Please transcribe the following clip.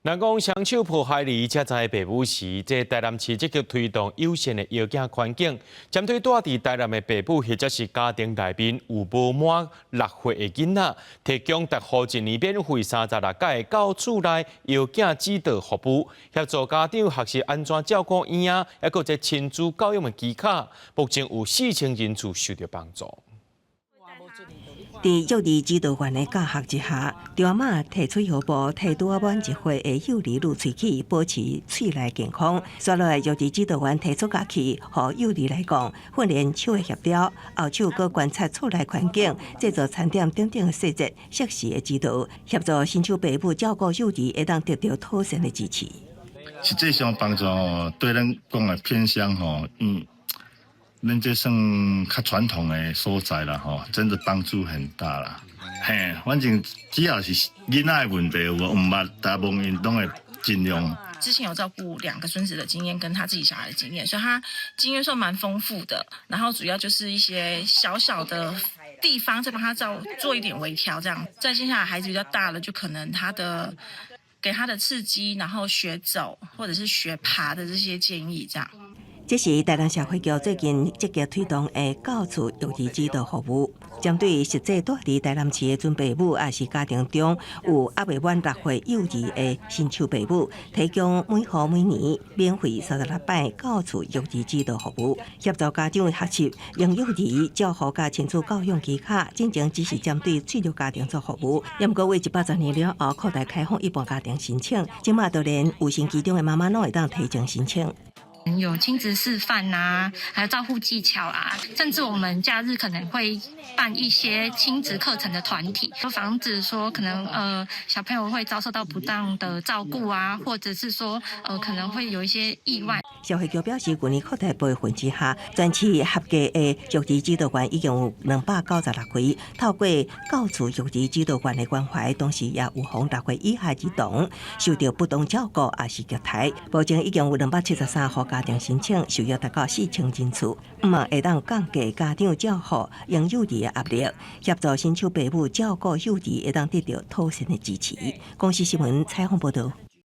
人講雙手抱孩兒，才知爸母時，這台南市積極推動友善的嬰兒環境，針對住佇台南的爸母或者是家庭內面有無滿6歲的囡仔，提供逐戶一年免費36擺到厝內嬰兒指導服務，協助家長學習按怎照顧嬰兒，抑閣這親子教養的技巧，目前有4000人次受著幫助。佇幼兒指導員的教學之下，張阿嬤提出藥布，替拄仔滿1歲的幼兒攄喙齒，保持喙內健康。紲落來，幼兒指導員提出樂器，予幼兒來講，訓練手的協調，後手閣觀察厝內環境，製作餐點等等的細節，適時的指導，協助新手爸母照顧幼兒，會當得著妥善的支持。實際上幫助對咱講的偏鄉吼，恁這算較傳統的所在啦，吼，真的幫助很大啦。嘿，反正只要是囡仔的問題，有無毋捌，大部分𪜶攏會盡量。之前有照顧兩個孫子的經驗，跟他自己小孩的經驗，所以他經驗算蠻豐富的。然後主要就是一些小小的地方，再幫他照做一點微調，這樣。再接下來孩子比較大了，就可能他的給他的刺激，然後學走或者是學爬的這些建議，這樣。這是台南社會局最近積極推動的到厝育兒指導服務，針對實際住佇台南市的準爸母，抑是家庭中有猶未滿6歲幼兒的新手爸母，提供每戶每年免費36擺到厝育兒指導服務，協助家長學習嬰幼兒照護佮親子教養技巧。進前只是針對脆弱家庭做服務，毋過為110年了後擴大開放一般家庭申請，這馬就連有身其中的媽媽攏會當提前申請。有親子示範啊，還有照護技巧啊，甚至我們假日可能會辦一些親子課程的團體，防止說可能小朋友會遭受到不當的照顧啊，或者是說可能會有一些意外。社會局表示，去年擴大培訓之下，全市合格的育兒指導員已經有296位。透過到厝育兒指導員的關懷，同時也預防6歲以下兒童受著不當照顧抑是虐待。目前已經有273戶家庭申請，受益達到4000人次，向望會當降低家長照護嬰幼兒的壓力，協助新手爸母照顧幼兒，會當得著妥善的支持。公視新聞採訪報導。